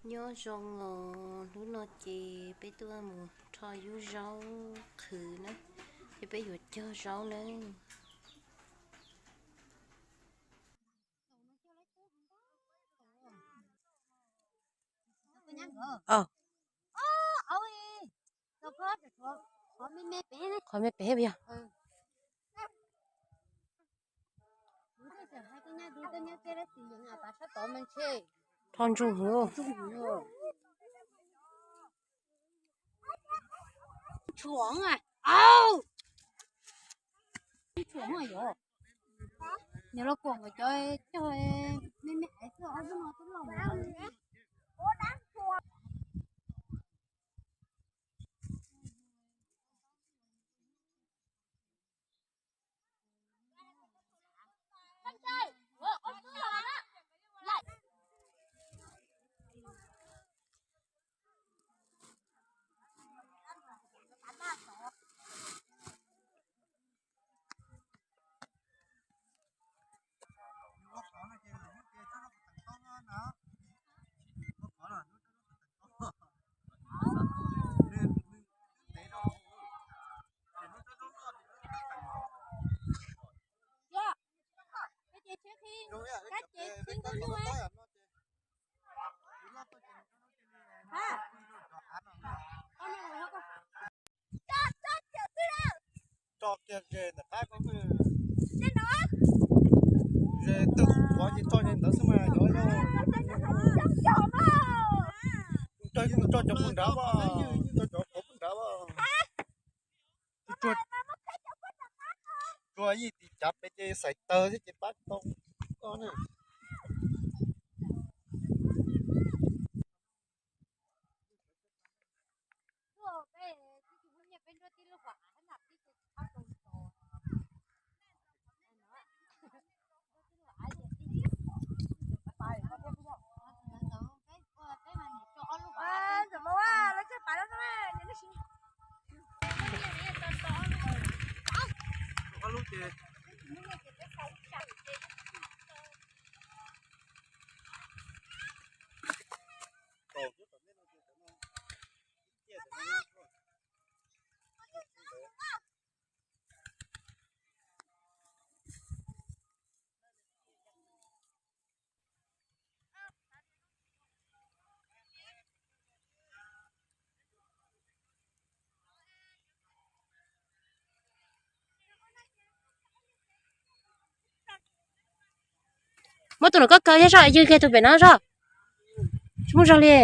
Nyob zoo os, hnub no ces peb tuaj mus rho yub zaub qhwv na, ces peb yuav cog zaub na. Qhov me pem yog rho ntsuj hwv. Nws los kuam cov cog me me xwb, ob lub no twb loj. Tso kiag ze ntawm qab ko, ze twg qhov ces tso ze ntawd xwb mas yuav. Tso cov puag nrad, tso cov qhov puag nrad. Tsuag, tsuag yeej tim cav pem ces xaim tawg thiab ces pab tau koj na. Muab tus no koj kaw thiab soj, ywg kiag tus pem no soj. Tsis muaj zog li.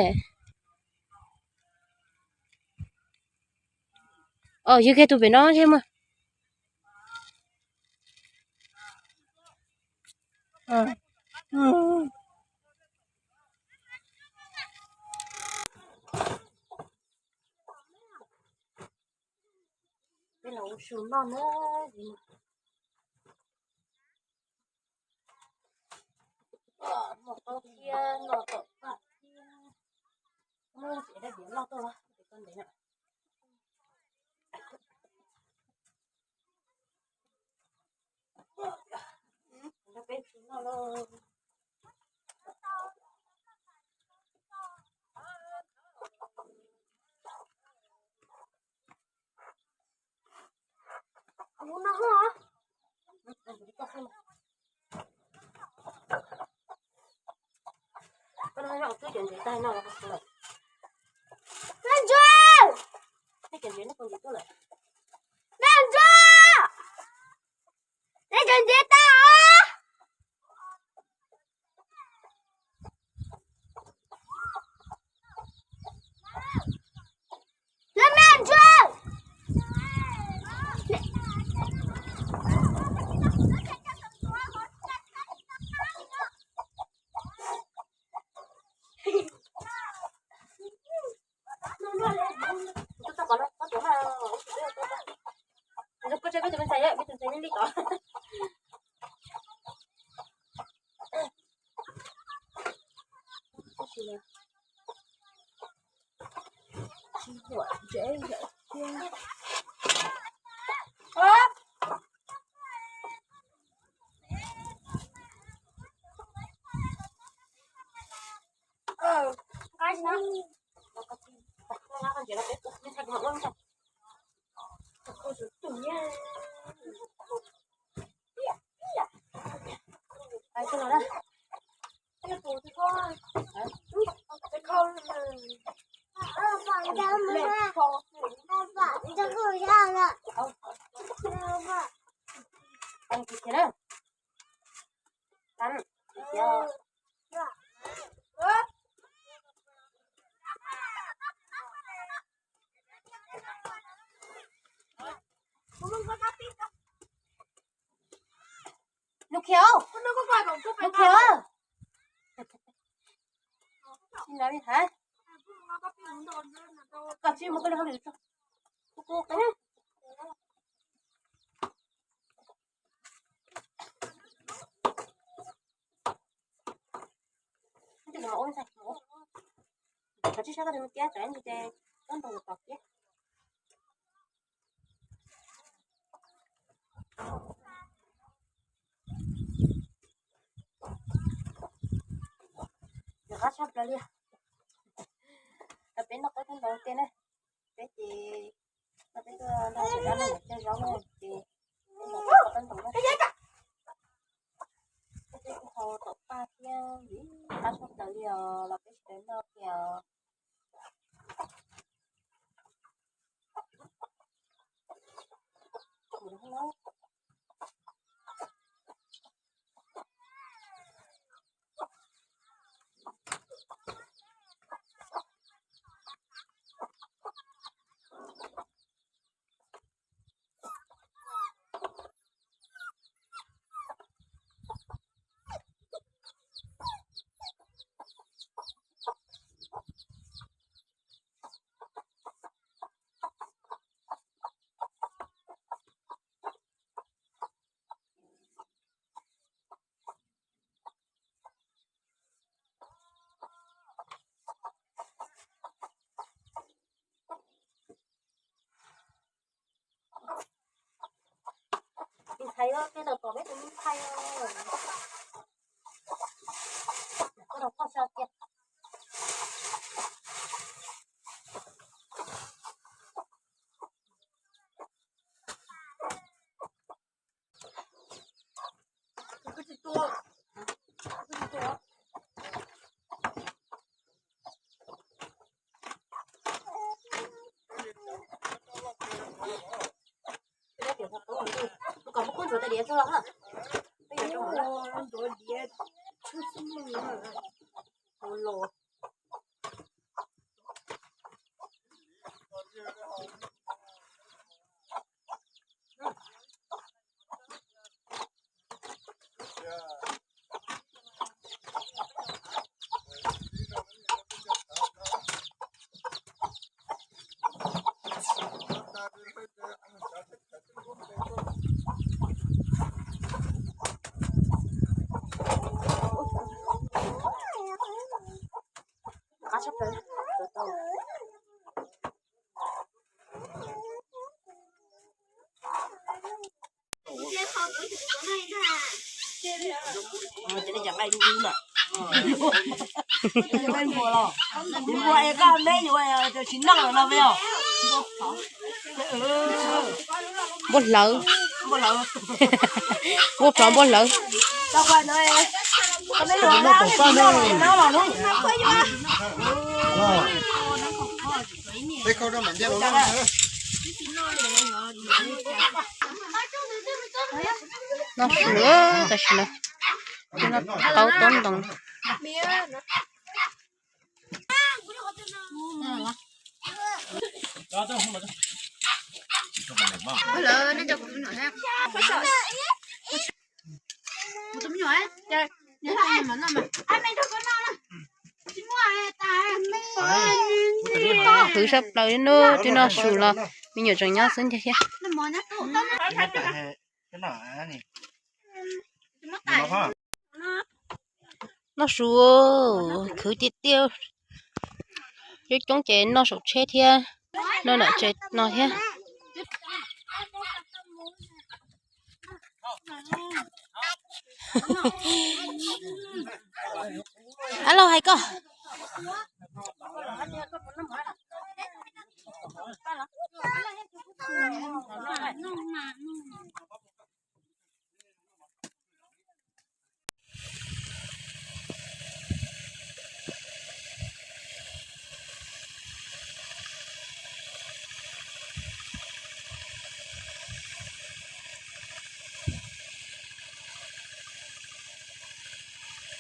Ywg kiag tus pem no thiab mas. Peb los ua su noj na. Noj taub thiab noj tom qab thiab. Muab txiav rab diav loj tuaj los ces koj ntev na. Peb su noj lauj. Neb ntsuag! Neb ntsuag! Neb cov ntsev tag os! Lawv me ntsuag! Nws khiav, nws khiav. Tsis hnov li hais. Koj tsis mus koj li hauj lwm tso. Kuv kuv qeeb. Koj tsis sab koj tus kiab tsam ntsis ces koj nrog tus pom kiab. Nws qab tshaj plaws li. Peb noj qaub taub ntoos tiag na. Peb ces no peb tuaj nrog peb dab laug cog zaub no ces peb noj qaub taub ntoos na. Peb kuj hau tom paj thiab, qab tshaj plaws li os, los peb sawv daws noj kiag os. Ntxhais, koj tau pom peb tus me ntxhais os. Koj los koj xav tias Npua hlawv, npua tsov npua hlawv. Noj su tam sim no, noj qaub taub ntoos. Hwv sab plaws li no, twb noj su los me nyuam tseem nyob xwb ntiag thiab. Noj su, khwv tiag tiag. Coob coob ces noj saum tsheb thiab, noj nram tsev no thiab. Ab, los hais koj.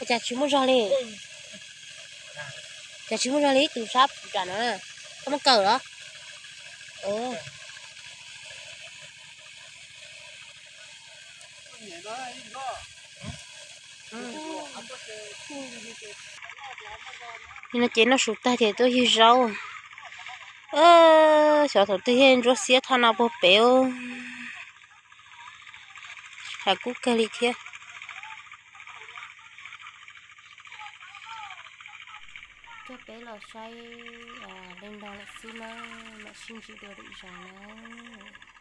Cas tsis muaj zog li? Cas tsis muaj zog li ib tug sab nram no na? Koj muab kaw los? Li no ces noj su tag ces tuaj ywg zaub. Xyov thaum twg thiaj ntsuab xiab thaj no puag pem. Hav kub kawg li thiab. Coj peb los saib li no lawm xwb na, mam sib ntsib dua lwm zaus na.